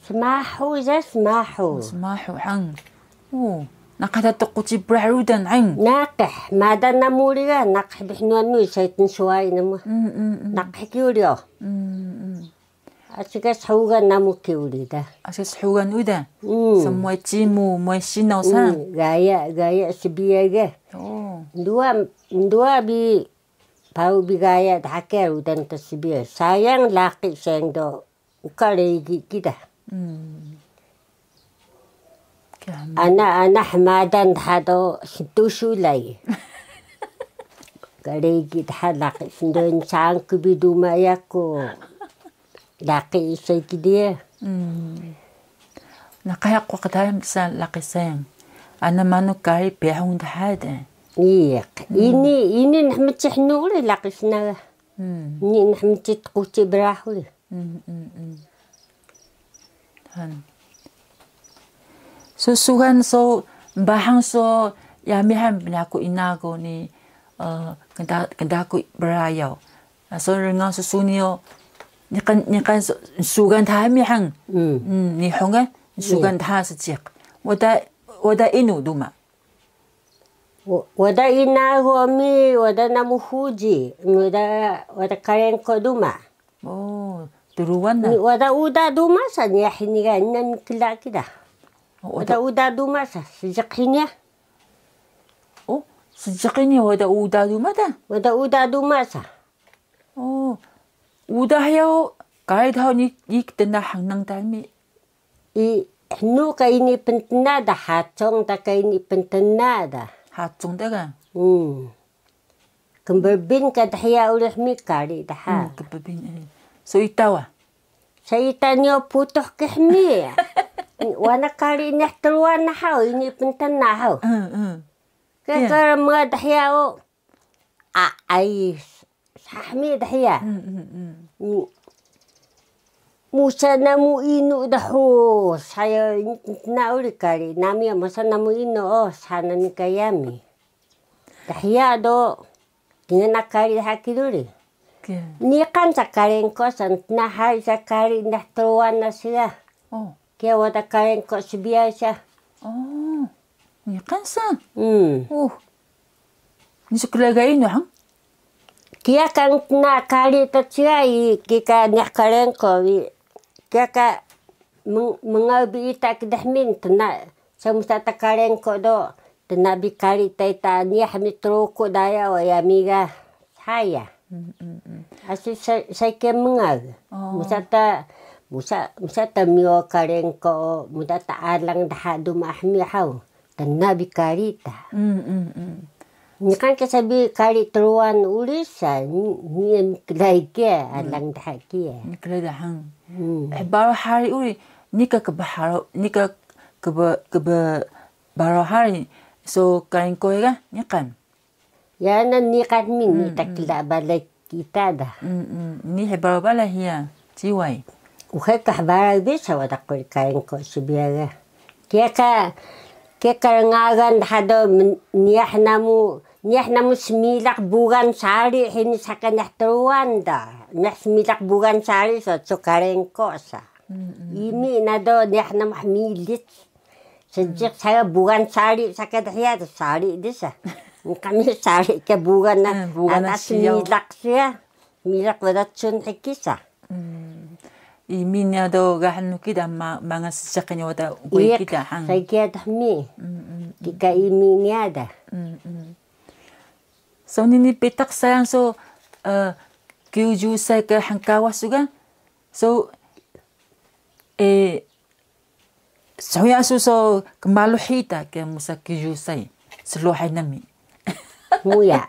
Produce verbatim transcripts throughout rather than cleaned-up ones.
Smahu ya, smahu. Smahu hang. O, naqih ta tquci brah rudan hang. Naqih, madan namu uri ga, naqih bi hnuan mu, saya tnsuway namu. Mm, mm, mm. Naqih ki uri o. Mm, mm. Asi ka shugan namu ki uri da. Asi shugan uda. Mm. Sa muway cimu, muway sinaw sa. Mm, gaya, gaya sbiyaw ga. O. Nduwa, nduwa bi, paru bi gaya dha ka rudan ta sbiyaw. Sayang laqi sayang do. Uka regi kida. Mm. Ana, ana hmadan dha do sdusu lay. Uka regi dha laqi sndun saan ku bi duma yaku. Laqi isay kida. Mm. Naqah ku qtaan sa laqi sayang. Ana manu kari pehung dha de. Iya. Mm. Ini, ini nah mcih nuri laqi snaga. Mm. Ini nah mcih tquci brah uri. Mm, mm, mm. Han. So sugan so mbahang so yami han pnaku inago ni, eh, kda-, kdaku brayaw. Ah, so rngaw so suni o niqan, niqan so, sugan dha mi han. Mm. Mm, Nihong e, sugan dha seciq. Wada, wada inu duma? Wa-, wada inago mi, wada namu huji, wada, wada karengko duma. O, truwan na. Ni wada uda duma sa niya hini ga, niya mkla kida. O, wada uda duma sa, seejiq hini ya. O, seejiq hini wada uda duma da? Wada uda duma sa. O, uda hiya o, kari dha ni, ni ktna hangnang ta mi. I, hnu ka ini pntna da, hacung ta ka ini pntna da. Hacung ta ka? Hmm. Kmbrbin ka dhiya uri hmi kari dha. Hmm, kmbrbin, eh. So ita wa? So ita ni o putuh ki hmi. Wana kari ini truwan na haw, ini pntna haw. Hmm, hmm. Ke, ke mga dhiya o. A, ay, sahmi dhiya. Mm, mm, mm. Mu-, musa namu inu dha, saya na uri kari nami, musa namu inu, o, sa nami ka yami. Dhiya do, kingal na kari dha ki duri. Niqan sa karengko sa, tna hari sa kari ndah truwan na siya. O. Kiya wada karengko sbiyaw sa. O, niqan sa. Hmm. O. Ni sklai ga inu hang? Kiya ka tna kari ta ciya i, kika niq karengko wi. Kiya ka meng-, mngaw bi ita kdhmin tna, sa musa ta karengko do, tna bi kari ta ita, niya hmi Truku daya o yami ga. Saya. Mm, mm, mm. Asi sa-, sai ke mngaw. O. Musa ta, musa, musa ta miyo karengko, musa ta alang dha duma hmi haw. Tna bi kari ta. Mm, mm, mm. Niqan ke sa bi kari truwan uri sa, ni, ni mklai ke, alang dha kiya. Mklai dha hang. Mm. Eh, baru hari uri, nika kbharo, nika kb-, kb-, baru hari, so karengko ga, niqan. Yana niqan mi, ni ta kla balay kita da. Mm, mm. Ni hbaraw balay hiya, ciway. Uxe ka hbaraw bi sa wada quri karengko sbiyaw ga. Kiya ka, kiya ka rngagan hado men-, niyah namu, niyah namu smilaq bugan sari hini saka niyah truwan da. Niyah smilaq bugan sari so, so karengko sa. Mm, mm. Imi na do niyah namu hmilic. Seejiq saya bugan sari saka dhiya do sari di sa. Kami sari ka bugan na, mm, bugan na atas siyaw. Milaq siya. Milaq wada cun hiki sa. Mm. Imi niya do ga hnu kida ma-, mangal seejiq niya wada kuy kida hang. Saya kiya dhmi. Mm, mm, mm. Kika imi niya da. Mm, mm. So nini bitaq sayang so, eh, kyuju say ka hngkawas su ga. So, eh, Shuya su so kmalu hiya ta kiya musa kyuju say, sluhay nami. Muya.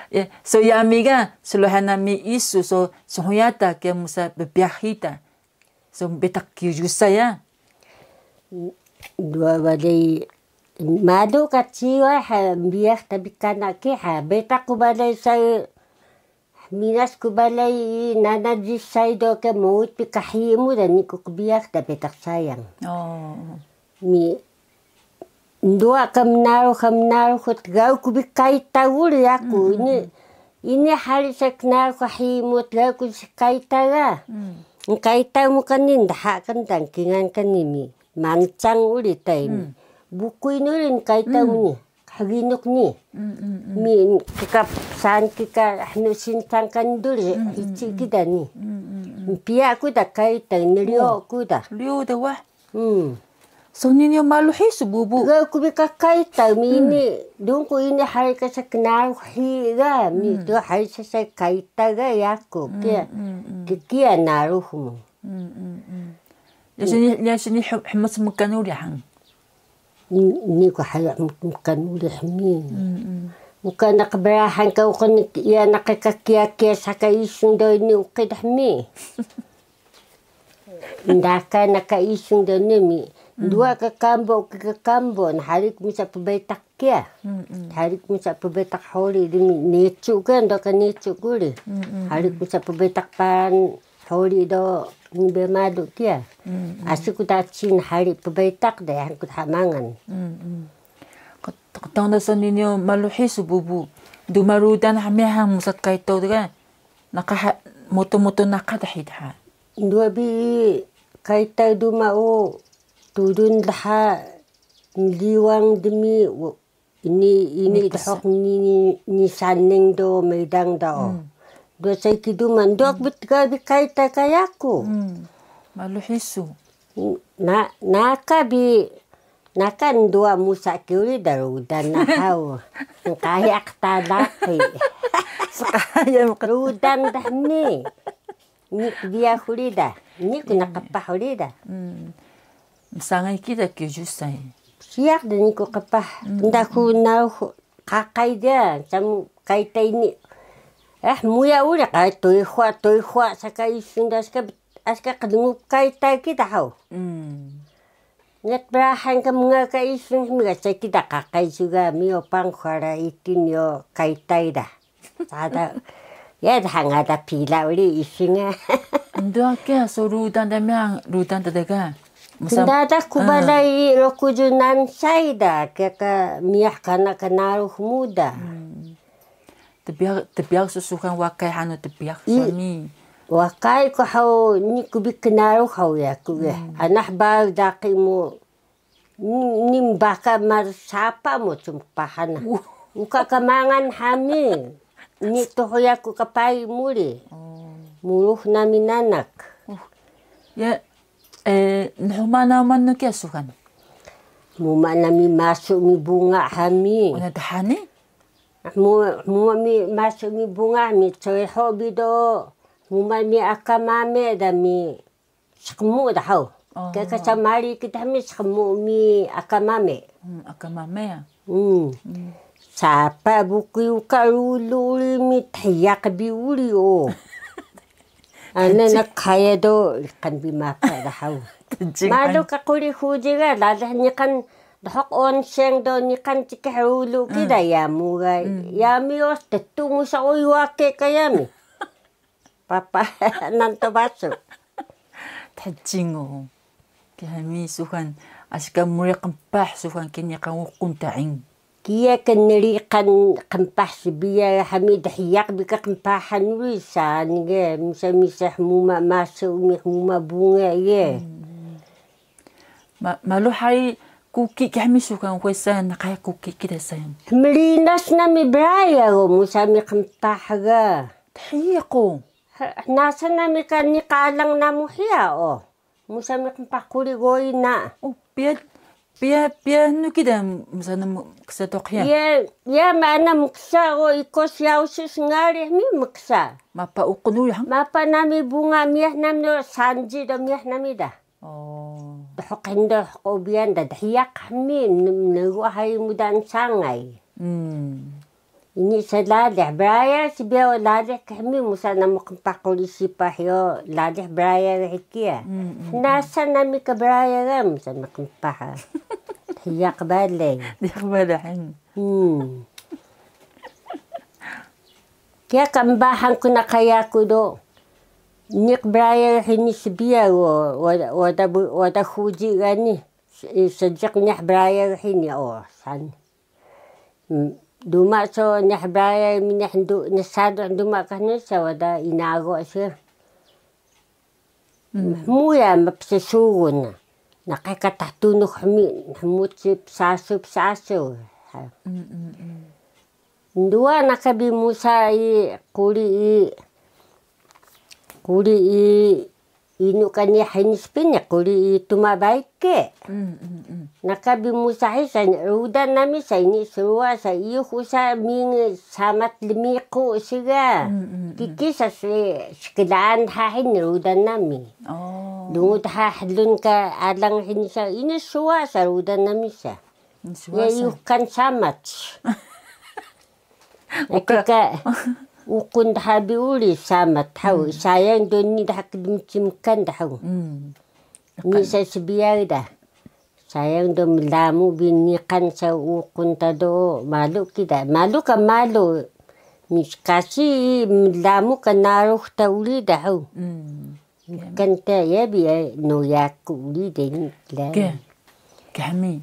Ya, so yami ga sluhay nami isu so shuya ta kiya musa bbiyax hiya ta. So bitaq kyuju say ya. Dwa balay malu ka ciway ha, biyax ta bi kana ki ha, bitaq ku balay say Minas ku balay i nanaq jisay do ka mowit bi ka hiyi mu da ni ku qbiyax da bitaq sayang. O. Mi, nduwa ka mnarux ka mnarux tgaw ku bi kayta uri yaku. Mm, mm, ini, mm. Ini hari sa knarux ka hiyi mu tgaw ku si kayta ga. Mm. Nkaitaw mu kani, ndaha kndang kingan kani mi. Mancang uri tay mi. Bukuy nuri nkaitaw mu ni. Hginuk ni. Mi kika saan kika hnu sintang kan duri. Ici kida ni. Mpiya ku da kaitaw, nriyo ku da. Riyo da wah. Hmm. So ni niyo malu hisu bubu. Ga ku bi ka kaitaw mi ini, dung ku ini hari ka sa knarux hi ga, mi tu hari sa sa kaitaw ga yaku, kiya, kiya narux mu. Ya sini, ya sini hmut mkan uri han. Ni ku hari mkan uri hmi. Uka na kbrahan ka uka ni, ya na ka kiya kiya sa ka isung do ini uka dah mi. Ndaka na ka isung do nemi. Dua ka kambo, ka kambo, na hari ku misa pbetak kiya. Hari ku misa pbetak hori demi necu ka, ndo ka necu kuri. Hari ku misa pbetak pan hori do ni be madu kiya. Asi ku ta cin hari pbetak de, han ku ta mangan. Ktong da so ni niyo malu hisu bubu. Duma rudan ha mehang musa kaitaw de ga. Naka ha, moto-moto naka da hi da ha. Ndua bi kaitaw duma o tudun daha mliwang demi ini, ini dhok ni, ni saneng do meydang da o. Dua sai ki duma, ndua bi tga bi kaitaw ka yaku. Malu hisu. Na, naka bi, naka ndua musa ki uri da rudan na haw. Nkahi ak ta laqi. Rudan dah ni. Ni ku biya huri da. Ni ku na qpah huri da. Msangay kida kyuju sai. Siyaq da ni ku qpah. Nda ku na qaqay da. Samu kaitaw ni. Eh, muya uri ka toy huwa, toy huwa, saka isun da, saka Aska qdnguk kaitaw kida haw. Ngat brahan ka mnga ka isun hmi ga sa kida qaqay suga miyo pang khara itin yo kaitaw da. Sada ya da hanga da pila uri isun ga. Ndo ake so rudan da miyang rudan da daga. Kndada ku balay rokuju nan sai da ke ka miyah kana ka narux muda. Tbiyax, tbiyax su suxan wakay hanu tbiyax sami. Wakay ku haw ni ku bi knarux haw yaku ge. Anah bal daqi mu ni, ni mbaka mar sapa mu cmqpahan. Uka ka mangan hami. Ni tuhu yaku ka payi muri. Murux nami nanak. Ya, nhuma na manu kiya suxan? Muma nami masu mi bunga hami. Wana dahani? Hmuma mi masu mi bunga mi coeho bi do. Hmuma mi aka mame da mi skmu da haw. Keka samari kita mi skmu mi aka mame. Aka mame ya. Sapa bukuy uka rulu uri mi thiyaq bi uri o. Ana na kaya do iqan bi mapa da haw. Malu ka quri huji ga lalih niqan. Dhuq onseng do niqan cikih rulu kida yamu ga. Yami os tetu musa o iwake ka yami. Papa nanto basu. Tajing o. Kiya hami suxan aska muri qmpah suxan kini qan uqun taing. Kiya knriqan qmpah sbiyaw hami dhiyaq bi ka qmpahan uri sa nige misa misa hmuma masu mi hmuma bunga ye. Malu hari kuki ki hami suxan uxe sa naqah kuki ki da sayang. Mrinas nami braya go musa mi qmpah ga. Dhiya ku. Nasa nami ka ni qalang namu hiya o. Musa mi qmpah quri goi na. O piya, piya, piya nu ki da musa namu ksa toq hiya. Iya, iya ma ana mksa go iko siyaw si sngari mi mksa. Mapa uqun uri hang? Mapa nami bunga miyah nami do sanji do miyah nami da. Dhuq ndo hqo biyan da dhiyaq hmi negu hari mudan sangay. Ini sa lalih braya sbiyaw lalih khmi musa namu qmpah quri sipah yo lalih braya ga hikiya. Nasa nami ka braya ga musa namu qmpah. Dhiyaq balay. Dhiyaq balay. Kiya ka mbahan ku na kaya ku do. Niq braya hini sbiyaw o, wada, wada huji gani. Seejiq niq braya hini o san. Duma so niq braya mi niq ndu, niq sadu duma ka hini sa wada inago si. Hmuya mpssugun. Naqah ka qtanux hmi, hmut si psasu psasu. Nduwa naqah bi musa i quri i, quri i, inu ka ni hini spini, quri i tuma baike. Naqah bi musa hi sa rudan nami sa ini sruwa sa iyux usa mingi samat lmiqu siga. Kiki sa sklaan dha hini rudan nami. Dungu dha hlun ka alang hini sa ini sruwa sa rudan nami sa. Iya, iyux kan samat. Kika uqun dha bi uri samat haw. Sayang do ni dha kdmcimkan dha haw. Ni sa sbiyaw da. Sayang do mlamu bi niqan sa uqun ta do malu kida. Malu ka malu. Ni skasi mlamu ka narux ta uri da haw. Kan ta ya bi, eh, no yaku uri de ni la. Ke. Ke hmi.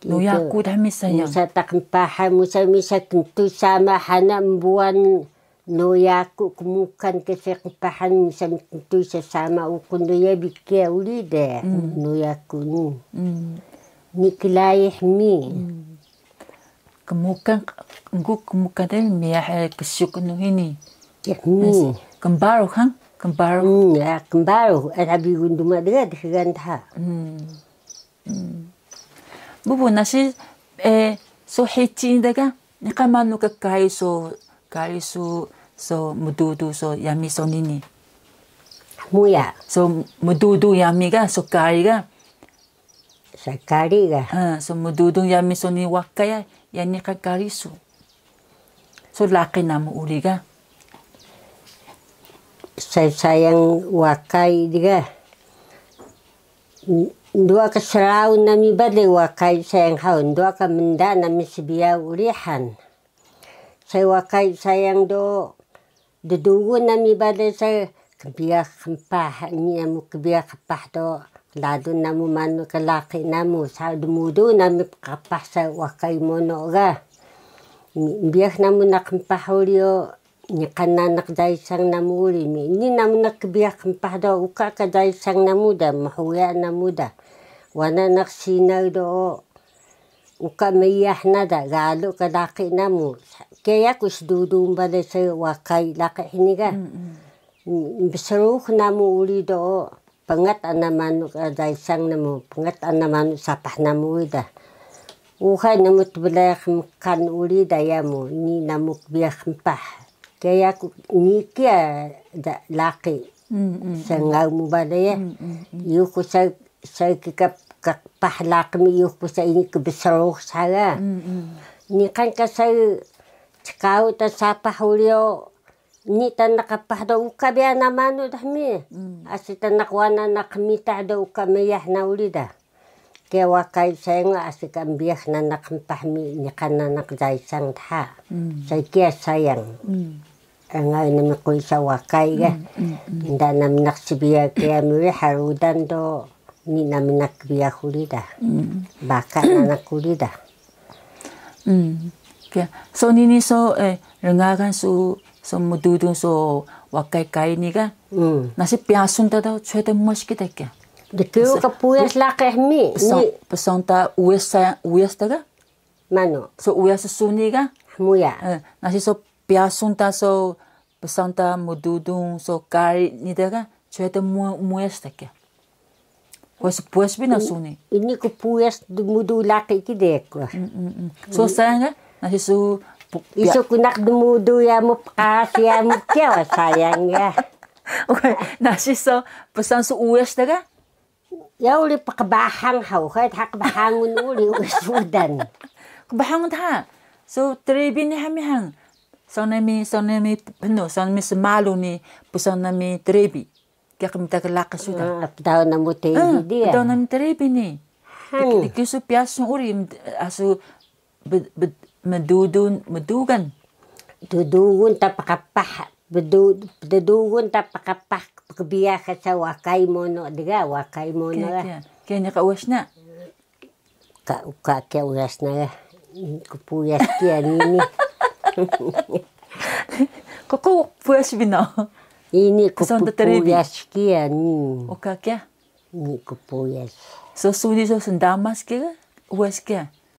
No yaku da hmi sayang. Musa ta qmpahan, musa misa kntu sama hana mbuan no yaku kmukan ke se qmpahan, musa kntu sa sama uqun do ya bi ke uri de. No yaku ni. Ni klai hmi. Kmukan, egu kmukan de miyah, eh, ksuk nu hini. Kmbarux han, kmbarux. Hmm, ya, kmbarux. Eh, abi gunduma dega dega dha. Bubu nasi, eh, so heci dega, niqan manu ka kari so, kari so, so mdudu so yami so nini. Muya. So mdudu yami ga, so kari ga. Sa kari ga. So mdudun yami so ni wakay ya, ya niqan kari su. So laqi namu uri ga. Sa sayang wakay dga. Nduwa ka sraw nami bale wakay sayang haw, nduwa ka mnda nami sbiyaw uri han. Sa wakay sayang do, ddugun nami bale sa kbiyax qmpah, ini namu kbiyax qmpah do, ladun namu manu ka laqi namu, sa dmudu nami pqpah sa wakay mono ga. Mbiyax namu naq qmpah uri o, niqan nanaq daysang namu uri mi, ini namu naq kbiyax qmpah do, uka ka daysang namu da, mhuya namu da. Wana naq sinaw do o, uka miyah na da, galu ka laqi namu. Kiya yaku sdudun bale sa wakay laqi hini ga. Mbsrux namu uri do, pngat ana manu ka daysang namu, pngat ana manu sapah namu uri da. Uxay namu tbleyaq mkan uri da yamu, ni namu kbiyax qmpah. Kiya yaku ni kiya da laqi. Sngaw mu bale ya. Yuku sa Saw ki ka, ka qpah laqi mi iyux ku sa ini kbsrux sa ga. Niqan ka saw ckaw ta sapah uri o, ini ta naq qpah do uka bi ana manu da hmi. Asi ta naq wana naq qmita do uka miyah na uri da. Kiya wakay sayang asi ka mbiyah na naq qmpah mi niqan na naq daysang dha. Saw kiya sayang. Angay nami quyu sa wakay ga. Nda nami naq sbiyaw kiya mi uri ha rudan do, ini nami naq kbiyax uri da. Baka nanaq uri da. Kiya, so nini so, eh, rngagan su, so mdudun so wakay kari ni ga. Nasi pyasun ta do, cwete mos kita kiya. Dkiru ka puyas laqi hmi. Psong, psong ta uyas sa, uyas ta ga? Manu? So uyas suni ga? Hmuya. Eh, nasi so pyasun ta so psaan ta mdudun so kari ni da ga, cwete mu-, muyas ta kiya. Puas, puas bi na suni. Ini ku puyas dmudu laqi ki de ku. So sayang ga, nasi su pu-, isu ku naq dmudu ya mu pqas ya mu kiya wa sayang ga. Okay, nasi so psaan su uyas ta ga? Ya uri pqbahang haw, hay dha qbahangun uri, uri sudan. Qbahangun dha. So, terebi ni hami hang. So nami, so nami penu, so nami smalu ni, psaan nami terebi. Kiya qmita ka laqi su da. Ah, pdaun namu terebi diya. Pdaun nami terebi ni. Han. Diki, diki su pyasun uri, asu Be-, be-, mdudun, mdugan. Dudugun ta pqpah, bedu-, dudugun ta pqpah, pkbiyax sa wakay mono dga, wakay mono. Kiya, kiya. Kiya niqa uyas na. Ka, uka kiya uyas na ga. Ku puyas kiya nini. Kuku puyas bi no. Ini ku ppuyas kiya ni. Uka kiya? Ini ku puyas. So suli so sndamas kiya? Uwes kiya?